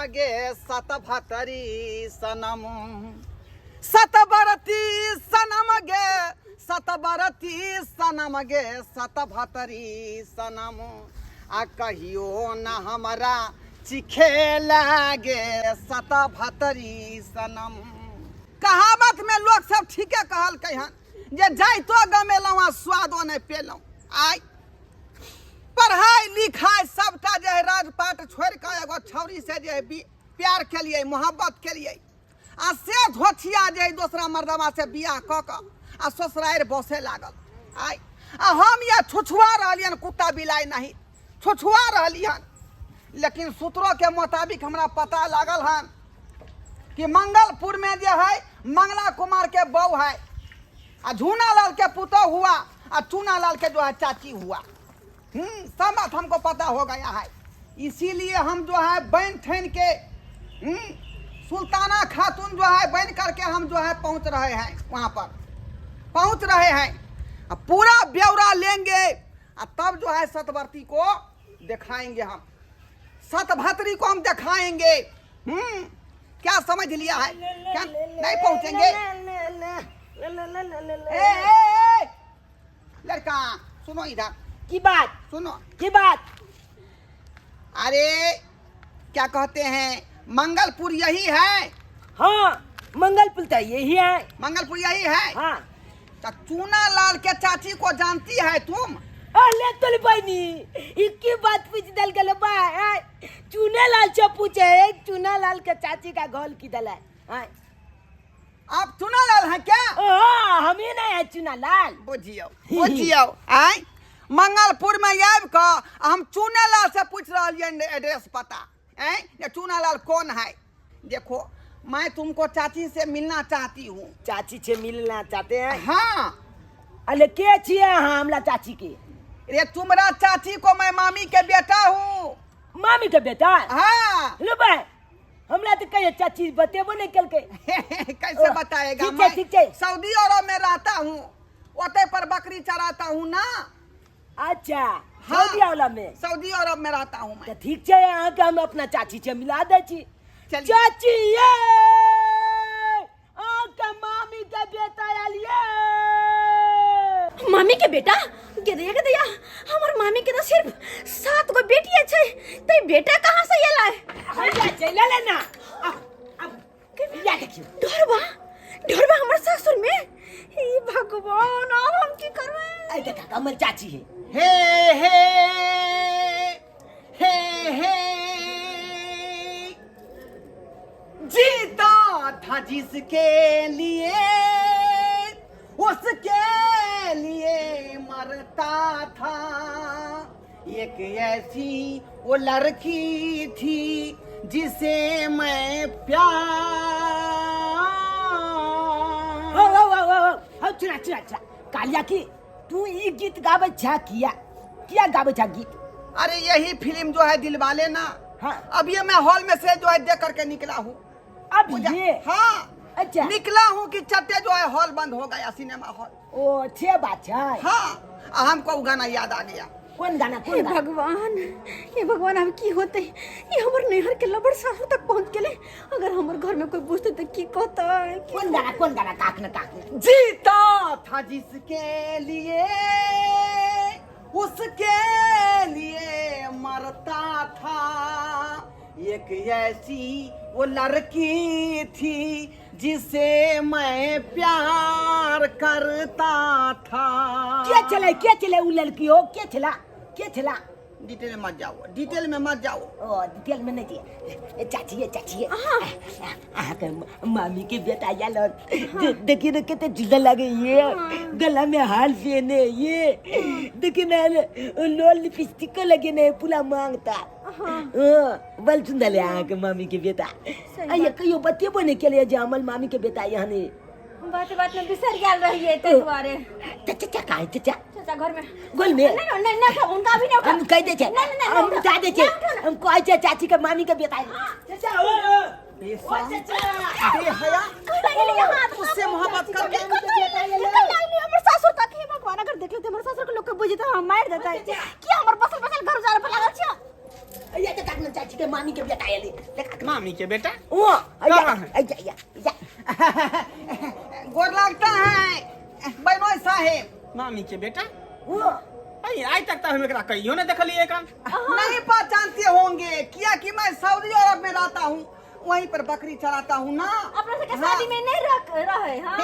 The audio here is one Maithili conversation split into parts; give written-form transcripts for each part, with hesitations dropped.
गे सत भतरी सनम, सतबरती सनम गे सतबरती सनम गे सतभतरी सनम, आ कहियो न हमरा चिखे लागे सतभतरी सनम। कहावत में लोग सब ठीके कहलकै हन जे जाइतो गमेलहुँ आ स्वादो नहि पेलहुँ। आइ पढ़ाइ लिखाइ सबटा जे है राजपाट छोड़ि कऽ एगो छौड़ी से जे है प्यार केलियै, मोहब्बत केलियै, आ से धोथिया जे है दोसरा मर्दवा से बियाह कऽ कऽ आ ससुरारि बसै लागल। आइ आ हम यह छुछुआ रहलियन कुत्ता बिलाइ नहीं छुछुआ रहलियन, लेकिन सूत्रों के मुताबिक हमरा पता लागल हन कि मंगलपुर में जे है मंगला कुमार के बहू है, आ झूना लाल के पुतोह हुआ, आ चूना लाल के जो है चाची हुआ। सब बात हमको पता हो गया है, इसीलिए हम जो है बन ठन के सुल्ताना खातून जो है बन करके हम जो है पहुंच रहे हैं, वहाँ पर पहुंच रहे हैं। अब पूरा ब्यौरा लेंगे आ तब जो है सतवर्ती को दिखाएंगे, हम सतभत्री को हम दिखाएंगे। क्या समझ लिया है? क्या नहीं पहुंचेंगे? ए, ए, ए, लड़का सुनो इधर। की बात? सुनो। की बात? अरे क्या कहते हैं, मंगलपुर यही है? हाँ मंगलपुर तो यही है। मंगलपुर यही है? हाँ। तो चूना लाल के चाची को जानती है तुम? अरे तोली बहनी इक्की बात पूछ दल गलो बा, चूना लाल से पूछे, चूना लाल के चाची का घोल की दल है। हाँ। आप चूना लाल हैं क्या? हाँ, हम ही नहीं है चूना लाल। बुझियो बुझियो, आय मंगलपुर में आबि कऽ हम चूना लाल से पूछ रहलियन एड्रेस पता, आय जे चूना लाल कौन है। देखो मैं तुमको चाची से मिलना चाहती हूँ। चाची से मिलना चाहते हैं? हाँ। अरे के छिए अहाँ हमरा चाची के? रे तुम्हारा चाची को मैं मामी के बेटा हूँ। मामी के बेटा? हाँ। लो भाई हमरा तो कहियो चाची बतेबो नहीं कलके। कैसे बताएगा? ठीक है, मैं ठीक है। सऊदी अरब में रहता हूँ, ओते पर बकरी चराता हूँ ना। अच्छा, हाँ। सऊदी अरब में? सऊदी अरब में रहता हूँ मैं। तो ठीक है, यहाँ के हम अपना चाची से मिला दे छी। चलिए। चाची ये आके मामी के बेटा आयल ये। मामी के बेटा? गेदैया गेदैया, हमर मामी के तो सिर्फ 7 गो बेटी छै, ते बेटा कहाँ से एलै? हैया चलि एलै ना। अब, अब, या देखियौ। ढोरबा, ढोरबा हमर सासुर में? हे भगवान, अब हम की करबै? ऐ देखा कमल चाची है। हे हे हे हे, जीता था जिसके लिए उसके लिए मरता था, एक ऐसी वो लड़की थी जिसे मैं प्यार। हो, हो, हो, हो, हो, चुरा, चुरा, चुरा। कालिया की तू ई गीत गाबै छा किया? किया गाबै छा गीत? अरे यही फिल्म जो है दिलवाले ना। हाँ। अब ये मैं हॉल में से जो है देख करके निकला हूँ। अब मुझे- ये? हाँ। अच्छा। निकला हूँ कि चट्टे जो है हॉल बंद हो गया, सिनेमा हॉल। ओ अच्छे बात है। हाँ, आ हमको वो गाना याद आ गया। कौन गाना? कौन हे गाना? भगवान, हे भगवान, अब की होते? ये हमर नैहर के लबड़ सासुर तक पहुंच गेले। अगर हमर घर में कोई पूछते तो की कहते? कौन गाना? कौन गाना? काक न काक न। जीता था जिसके लिए उसके लिए मरता था, एक ऐसी वो लड़की थी जिसे मैं प्यार करता था। क्या चले, क्या चले वो लड़की हो? क्या चला, क्या चला? डिटेल में मत जाओ, डिटेल में मत जाओ। ओ डिटेल में नहीं चाहिए। ए, चाची है, चाची है। हाँ। के मामी के बेटा आयल हन। देखिए ना कितने जुदा लगे ये, गला में हार पहने ये, देखिए ना लोल लिपस्टिक लगे ने पूरा मांगता। हाँ, बल सुंदर है अहाँ के मामी के बेटा। सही आइए, बात। कहियो बतेबो नहीं के लिए जे हमर मामी के बेटा यहाँ नहीं। बात बात में बिसर गेल रहिए ते दुआरे। चाचा, चाचा, कहाँ है चाचा? चाचा घर में। गोल में? नहीं, नहीं, नहीं, नहीं, उनका भी नहीं उठा। हम कह दे छे। नहीं, नहीं, नहीं, हम नहीं, उठा दे छे। नहीं, उठा ना। हम कहै छे चाची के मामी के बेटा है। चाचा, ओ, ओ। बेशरम। ओ, चाचा। बेहया। कहाँ गेली यहाँ? उससे मोहब्बत करके। कहाँ गेली? कहाँ गेली? हमर सासुर तक हे भगवान, अगर देख लेते हमर सासुर के लोग के बुझे तो हम मार देते। की हमर बसल बसल घर उजाड़ पर लागल छै? ये तो काटना चाची के मामी के बेटा आयल। देख, मामी के बेटा ओ कहाँ है? अय्या अय्या अय्या गोर लगता है बहनोई साहेब। मामी के बेटा ओ अई आइ तक तऽ हम एकरा कहियो नहि देखलियै एखन। नहीं पहचानते होंगे, किया कि मैं सऊदी अरब में रहता हूँ, वहीं पर बकरी चराता हूँ ना। अपना सबके हाँ। शादी में नहीं रख रहे। हाँ।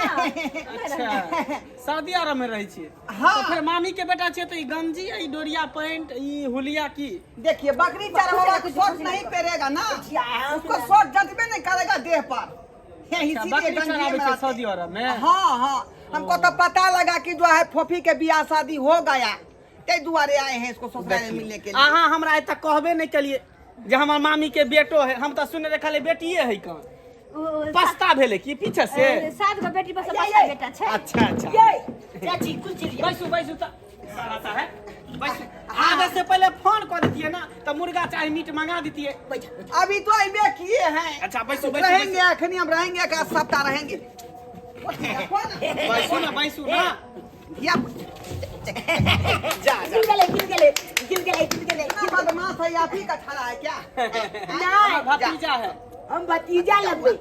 अच्छा, सऊदी अरब में रहै छियै? हाँ। तऽ फेर मामी के बेटा छियै तऽ ई गंजी, ई डोरिया पैंट, ई हुलिया की? देखिए, बकरी चराने वाला शर्ट नहीं पहनेगा ना, उसको शर्ट जचबे नहीं करेगा देह पर। अच्छा, इसीलिए बकरी गंजी चराबै में छै रहते। सऊदी अरब में? हाँ हाँ, हमको तो पता लगा कि जो है फोफी के बियाह शादी हो गया, ते दुआरे आए हैं इसको ससुराल में मिलने के लिए। अहाँ हमरा आइ तक कहबे नहि केलियै जे हमर मामी के बेटो है। हम तऽ सुनने रहे खाली बेटिए है। कहाँ ओ, पस्ता भेलै की पीछे से? सात गो बेटी बस ये, पाँच ये। बेटा छै। अच्छा अच्छा। ये चाची, कुछ चलिए। बैसू बैसू। तऽ सारा साहेब, बैसू। आबे से पहले फोन कर दितियै ना तऽ मुर्गा चाहे मीट मंगा दितियै। बैठ बैठ। अभी तो अबे किए हैं। अच्छा, बैसू बैसू। रहेंगे, अखनी हम रहेंगे, एक आध सप्ताह रहेंगे। बैसू ना, बैसू ना। या जा जा। गिर गेलै, गिर गेलै, गिर गेलै, गिर गेलै। इतना बदमाश है, आप ही का छाड़ा है क्या? हमर भतीजा है। हम भतीजा लगबै,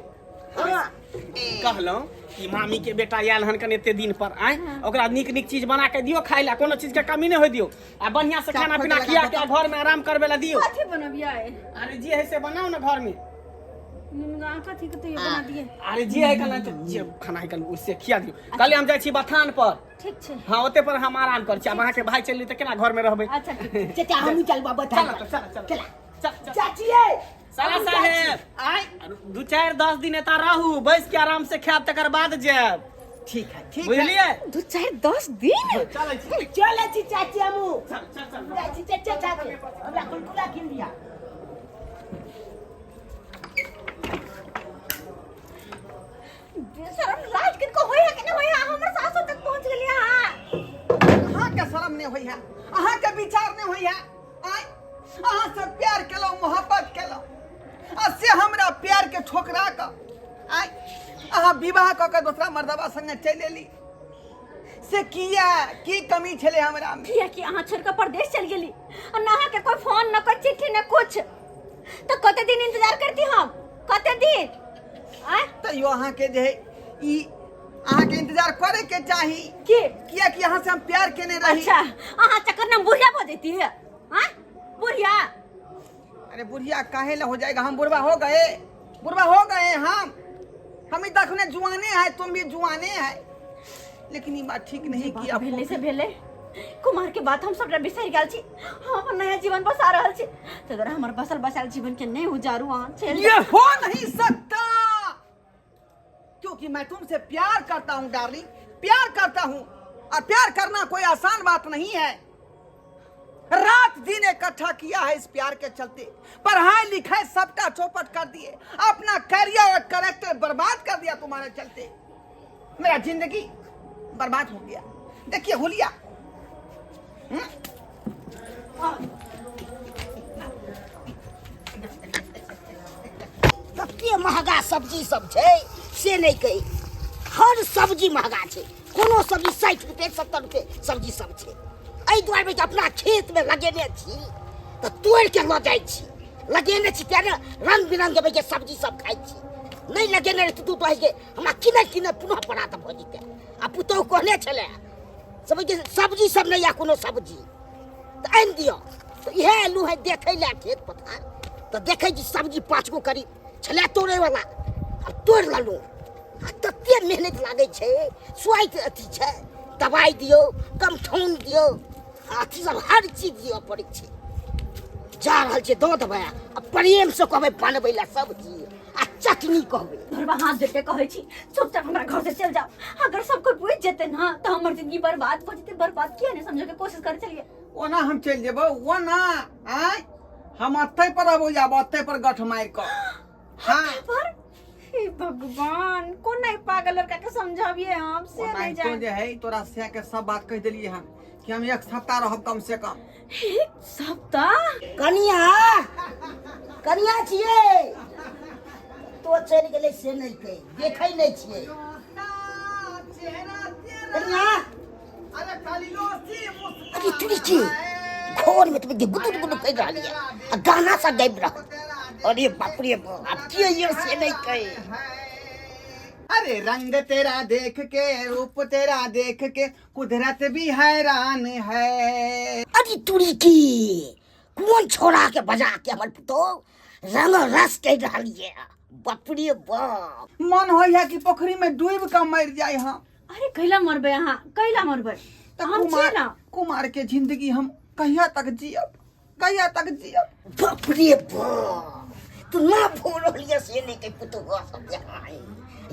हाँ। कहलहुँ कि मामी के बेटा आयल हन कने एते दिन पर आय, ओकरा नीक नीक चीज बना के दियौ खाय ला, कोनो चीज के कमी नहि होय दियौ आ बढ़िया से खाना पीना खिया के घर में आराम करबे ला दियौ। कथी बनबियै? अरे जे है से बनाउ ना घर में। नुनगा कथी के तैयो बना दिए? अरे जे है कल तो जे खाना है कल उससे खिया दियौ। कल हम जाइ छी बथान पर। ठीक छै। हाँ, ओते पर हम आराम कर छी। आब अहाँके भाई चलि तऽ केना घर में रहबै? अच्छा, ठीक छै। चाचा, हमहूँ चलबा बता। चल चल चल। चला। चल चल। चाची ये साला साहेब आय। 2 4 10 दिन एता रहू, बैस के आराम से खायब, तकर बाद जायब। ठीक है, ठीक है। बुझलियै? 2 4 10 दिन। चलै छी। चलै छी चाची, हमहूँ चल चल चल। जाइ छी चाचा। चाची, हमरा कुलकुला कीन दिया। शरम लाज किनको होय है कि नहीं होय है? हमर सासुर तक पहुंच गेलियै अहाँ। अहाँ के शर्म नहीं होई है, अहाँ के विचार नहीं होई है? आय, अहाँ से प्यार केलहुँ, मोहब्बत केलहुँ आ से हमरा प्यार के ठोकरा कऽ आय अहाँ विवाह कऽ के दोसरा मर्दबा संगे चलि एली, से किया? की कमी छलै हमरा में? किया कि अहाँ छोड़ के परदेश चल गेली आ ना अहाँ के कोई फोन, ना कोई चिट्ठी, ना कुछ, तो कते दिन इंतजार करती हम, कते दिन आय? तैयो अहाँके जे है ई अहाँके इंतजार करे के चाही। की? किया कि अहाँ से हम प्यार केने रही। अच्छा, अहाँ चक्कर में बुढ़िया भऽ जैती है? हाँ, बुढ़िया। अरे बुढ़िया काहे ला हो जाएगा? हम बुढ़वा हो गए? बुढ़वा हो गए हम? हम ही तखने जुआने हैं, तुम भी जुआने हैं, लेकिन ये बात ठीक नहीं बात किया। भेले से भेले, कुमार के बात हम सबटा बिसरि गेल छी। हम अपन नया जीवन बसा रहल छी, तो जरा हमर बसल बसायल जीवन के नहीं उजारू, अहाँ चलि ये जाउ। हो नहीं सकता, क्योंकि मैं तुमसे प्यार करता हूँ डार्लिंग, प्यार करता हूँ और प्यार करना कोई आसान बात नहीं है। रात दिन इकट्ठा किया है इस प्यार के चलते, पढ़ाई लिखाई सबका चौपट कर दिए, अपना करियर और करेक्टर बर्बाद कर दिया। तुम्हारे चलते मेरा जिंदगी बर्बाद हो गया। देखिए हुलिया। कते महगा सब्जी सब छै से नहि कही, हर सब्जी महगा छै। कोनो सब्जी 60 रुपए, 70 रुपए सब्जी सब छै। एहि दुआरे कि अपना खेतमे लगेने छी तऽ तोड़ि के लऽ जाइ छी। लगेने छी तेँ ने रंग बिरंग के सब्जी सब खाइ छी। नहि लगेने रहितहुँ तऽ कहै हमरा किनै किनै पुनः परात भऽ जेतै। आ पुतहु कहने छलै सब के सब्जी सब नहि यऽ कोनो सब्जी तऽ आनि दिअ, तऽ इएह एलहुँ हेँ देखै लए खेत पथार, तऽ देखै छी सब्जी 5 गो करीब छलै तोड़ैवला, आब तोड़ि लेलहुँ। आ तते मेहनत लागै छै, स्वाइत अथी छै, दबाइ दियौ, कमठौन दियौ, आ अथी सब हर चीज दिअ पड़ै छै। जा रहल छै दऽ देबै आ प्रेमसँ कहबै बनबै लए सब्जी आ चटनी कहबै। धरबा, हाथ जोड़ के कहै छी, चुपचाप हमरा घर से चल जाओ। अगर सब कोई बुझ जेते ना तो हमर जिंदगी बर्बाद हो जेते, बर्बाद। किया नहीं समझो के कोशिश करे चलिए? ओना हम चलि जेबौ ओना। आय, हम अत्तै पर अबो जाब, अत्तै पर गठ मारि कऽ। हाँ। पर हे भगवान, कोन नहीं पागल लड़का के समझाबिए हम से नहीं ओनाहितो जाए। जे है तोरा से के सब बात कहि देलियै हन कि हम एक सप्ताह रहब कम से कम। एक सप्ताह? कनिया, कनिया छियै तो चलि गेलै से नहि कहि, देखै नहि छियै कनिया। अरे अरे तुरी छी घर में तो गुदुर गुदुर कर रहल ये आ गाना सब गाबि रहल। अरे बाप रे बाप, के ये से नहीं कहे। अरे रंग तेरा देख के, रूप तेरा देख के, कुदरत भी हैरान है। अरे तुरी की कोन छोरा के बजा के हमर पुतो रंग रस कह रहल ये। बाप रे बाप, मन हो है कि पोखरी में डूब के मर जाए हम। अरे कैला मरबै अहाँ, कैला मरबै? त हम छियै कुमार ना। कुमार के जिंदगी हम कहिया तक जियब, कहिया तक जियब? बाप रे बाप, तू ना फोन रहल से नहीं के पुतो सब यहाँ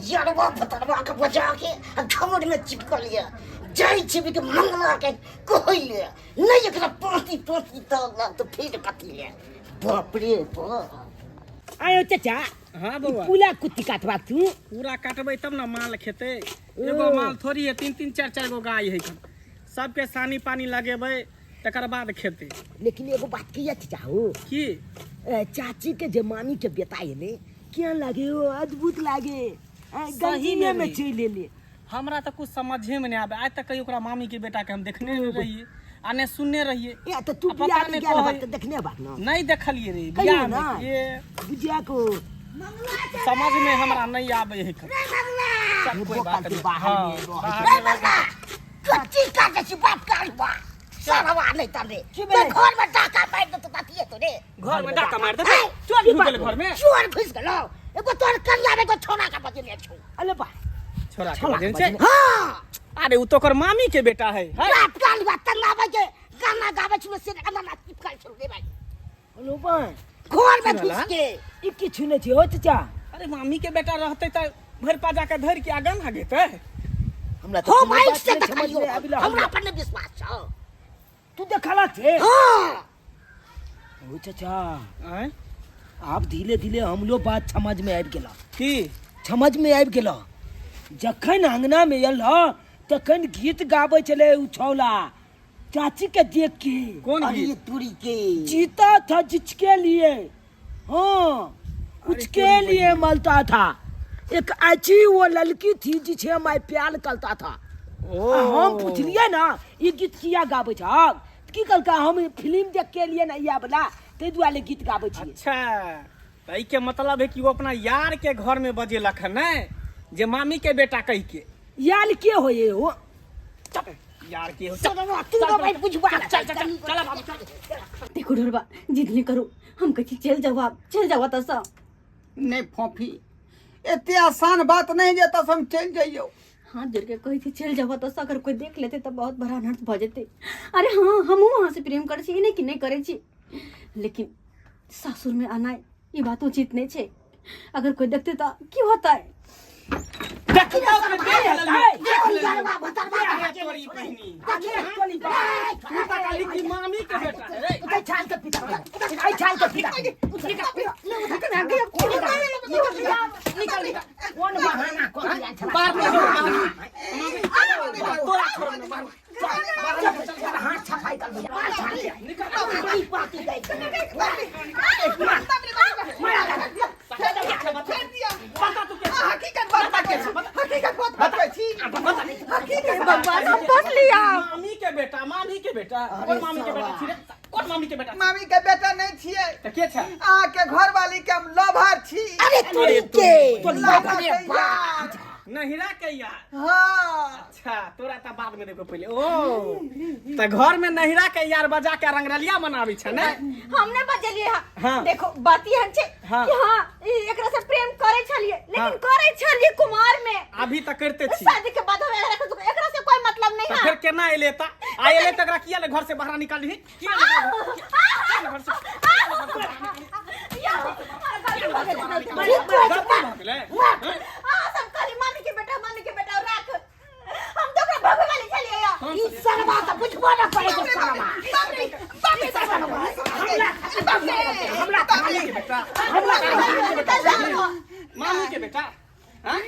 यरवा फतरवा के बजा के आ घमर में चिपकल ये जाई छी के मंगला के कहैले नहीं एकरा पाती पाती त तो फिर कथी ले। बाप रे बाप। आयो चाचा। हाँ बउआ। पूरा कुत्ती काटबा तू? पूरा काटबै तब ना माल खेतै। एगो माल थोड़ी है, तीन तीन चार चार गो गाय है, सबके सानी पानी लगेबै तकर बाद खेतै। लेकिन एगो बात किया चाचा हो की? चाची के जे मामी के बेटा है ने क्या लागे हो, अद्भुत लागे। सही में में चल लेले। हमरा तो कुछ समझे में नहीं आवे। आज तक कहीं ओकरा मामी के बेटा के हम देखने नहीं रहिए आ ने सुनने रहिए। ए तो तू आ पता बियाह नहीं गेल बात कहै- देखने बात ना। नहीं देखलिए रे कहियो बियाह ना। में ये बुझिया को समझ में हमरा नहीं आवे है। चल, कोई बात नहीं। बाहर हाँ, में रहै बाहर में रहै। कच्ची काटे छी बाप काल बा सारवा नहीं तने मैं घर में डाका मार दे तो तातिए तो रे। घर में डाका मार देतै? चोर घुस गेलै घर में? चोर घुस गेलौ। एगो तोर करिया में एगो छोरा के बजने छौ। अरे बा छोरा के बजने छै? हां। अरे उ तो ओकर मामी के बेटा है। है? बाप काल बा तंगावे के गाना गावे छी से गाना ना चिपकल छौ रे भाई। हेलो बा घर में की घुस भेला? के ई किछु नै छै हो चाचा। अरे मामी के बेटा रहतै त भरि पाजा के धरि के आगाँ भागेतै। हमरा तो हो कोनो माइक बात से नै समझ देखलियो, में आबिला हमरा पर नहीं विश्वास छौ। तू देखला थे? हां। ओ चाचा आँय? आब धीरे धीरे हमरो बात समझ में आबि गेला। की समझ में आबि गेला? जखन अंगना में एल तखन गीत गाबै छलै उ छौला चाची के देख के। कोन अरे गीत? तुरी के जीता था जिसके लिए, हाँ उसके लिए मलता था। एक अच्छी वो लड़की थी जिसे मैं प्यार करता था। ओ। आ हम पुछलिए ना ई गीत किया गाबै छह? की कहलका हम फिल्म देख के लिए ना इया वाला ताहि दुआरे गीत गाबै छियै। अच्छा त ई के मतलब है कि वो अपना यार के घर में बजेलक है ने जे मामी के बेटा कह के। यार के होए हो? यार के हो? चल, तू तो भाई बुझवा। चल चल चल चल बाबू चल। देखो ढोरबा जिद नहीं करू, हम कहै चल जाओ आप, चल जाओ एतऽ सँ। नहीं फोफी, एते आसान बात नहीं जे एतऽ से हम चलि जइयौ। हाथ जोड़ के कहै छी चलि जाओ एतऽ सँ, अगर कोई देख लेतै तऽ बहुत बड़ा अनर्थ भऽ जेतै। अरे हाँ हमहूँ अहाँ से प्रेम करै छी, ई नहि कि नहि करै छी, लेकिन सासुर में आनाइ ई बात उचित नहि छै। अगर कोई देखतै तऽ की होतै? देख देख लेलियो, देख लेलियो। तू त कहली कि मामी के बेटा है रे। उठै छाल के पिता, उठै छाल के पिता। निकल निकल कोन बहाना कऽ दिया छला? बाहर निकल, बाहर तोरा छोड़ ना, बाहर हाथ सफाई कर दिया। निकल पाती गई। हकीकत बात बात हकीकत बात बतबै छी, हकीकत बात। भगवान हम फंस लिया। मामी के बेटा, मामी के बेटा। कोन मामी के बेटा छी रे? कोन मामी के बेटा? मामी के बेटा नहीं छियै। त के छै? अहाँ के घरवाली के हम लभर छी। अरे तुरी के लभर के यार। नहिरा के यार। हाँ। अच्छा तोरा त बाद में देखो पहले। ओ त घर में नहिरा के यार बजा के रंगरलिया मनाबै छै ने? हम नहि बजलियै हँ। हाँ। देखो बात एहन छै हाँ। कि हाँ ई एकरा से प्रेम करै छलियै, लेकिन हाँ। करै छलियै कुमार में। अभी तक करते छी। शादी के बाद हम एकरा से कोई मतलब नहीं त है। फिर केना एले त? आ एले त एकरा किया ले घर से बाहर निकालही? किया ले घर से? या, हमरा गलती भऽ गेल, गलती भऽ गेल। गलती भऽ गेलै? अहाँ सब कहली मामी के बेटा, मामी के बेटा राख, हम तो ओकरा भगवे वाली छलियै या। ई सरवा त बुझबो न करै छै सरवा। हमरा मामी के बेटा, मामी के बेटा। हाँ?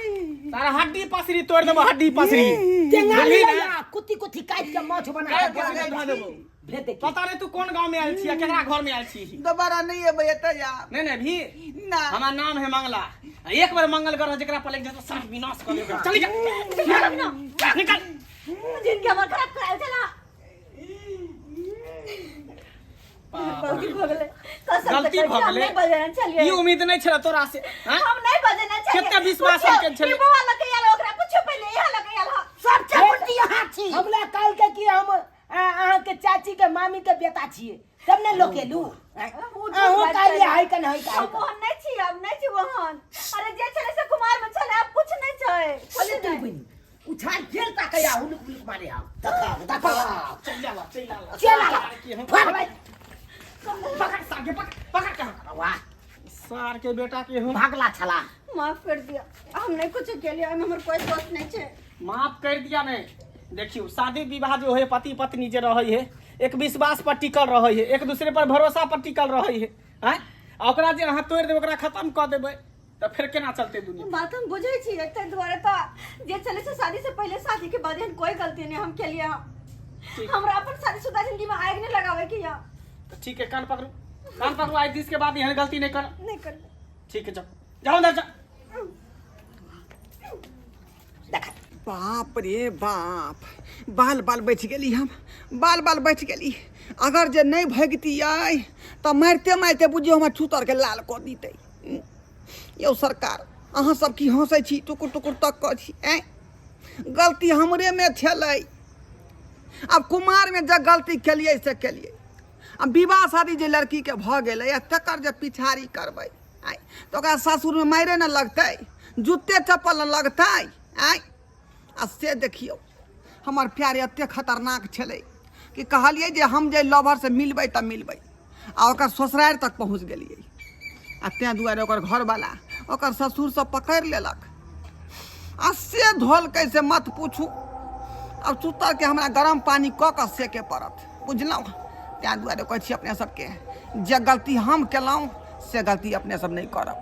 तारा हड्डी पसरी तोड़ देबो, हड्डी पसरी। टेंगाली बुझली ने? लैया, कुत्ती कुत्ती काटि के माछ बना काटि के के धऽ देबो। भेज दे। पता नहीं तू कौन गांव में आयल छी आ केकरा घर में आयल छी। दोबारा नहीं एबै एतऽ यार। नहीं नहीं भी ना। हमार नाम है मंगला। एक बार मंगल ग्रह जेकरा पर लग जाए तो साफ विनाश कर देबो। चल निकल, निकल। जिनके हमर खराब करायल छला। गलती भऽ गेलै। कसम से गलती कहै भऽ छी, हम गेलै। नहि बजेने छलियै। ई उम्मीद नहि छलै तोरा से आँय? हम नहि बजेने छलियै। कते विश्वास हम केने छलियै। ई बौआ लऽ के आयल, ओकरा पूछू पहिले, इएह लऽ के आयल हँ। सब चामुंडी अहाँ छी हमरा कहलकै कि हम अहाँके चाची के मामी के बेटा छियै तब ने लोकेलू ओ झूठ अहूँ बात कहलियै करै। है कन है हम ओहन नहि छी, हम नहि छी ओहन। अरे जे छलै से कुमार मे छलै, आब कुछ नहि छै। अरे तू बहिन उछाल फेर ताकै आ हुलुक हुलुक मारे आ धक्का धक्का चलि आला चलि आला चल आला की हम फट भाई पकड़ सार के पकड़ पकड़ के वाह सार के बेटा के हम भागला छला माफ कर दिया, हम नहि कुछ केलियै, ओहिमे हमर कोइ दोष नहि छै। माफ कर दिया नहीं। देखियो शादी विवाह जो है पति पत्नी जे रहे है एक विश्वास पर टिकल रहे है, एक दूसरे पर भरोसा पर टिकल रहे है आँय? आ ओकरा जे अहाँ तोड़ि देबै, ओकरा खत्म कऽ देबै तऽ फेर केना चलतै दुनिया? बात हम बुझै छी, ताहि दुआरे तऽ जे चलै छै शादी से पहिले शादी के बाद एहन कोई गलती नहीं हम केलियै हँ। ठीक। हमरा अपन शादीशुदा जिंदगी में आग नहीं लगावे के या। तऽ ठीक है, कान पकड़ू कान पकड़ू, आइ दिस के बाद एहन गलती नहीं कर। नहीं करबै। ठीक है, जाओ जाओ अंदर जाओ। देखा बाप रे बाप, बाल बाल बचि गेली हम, बाल बाल बचि गेली। अगर जे नहि भगितियै तऽ मारिते मारिते बुझियौ हमर छूतरके लाल कऽ दितै। यौ सरकार, अहाँ सब की हँसै छी, टुकुर टुकुर तक कऽ छी? आँय, गलती हमरेमे छलै। आब कुमारमे जे गलती केलियै से केलियै, आ विवाह शादी जे लड़कीके भऽ गेलै आ तकर जे पिछाड़ी करबै आँय तऽ ओकरा सासुरमे मारे ने लगतै, जूते चप्पल ने लगतै आँय। आ से देखियौ हमर प्यार एते खतरनाक छलै कि कहलियै जे हम जे लवरसँ मिलबै तऽ मिलबै, आ ओकर ससुरारि तक पहुँच गेलियै। आ ताहि दुआरे ओकर घरवाला ओकर ससुर सब पकड़ि लेलक आ से धोलकै से मत पूछू। आब सुतलके हमरा गरम पानि कऽ कऽ सेके पड़त, बुझलहुँ? ताहि दुआरे कहै छी अपने सबके, जे गलती हम केलहुँ से गलती अपने सब नहि करब।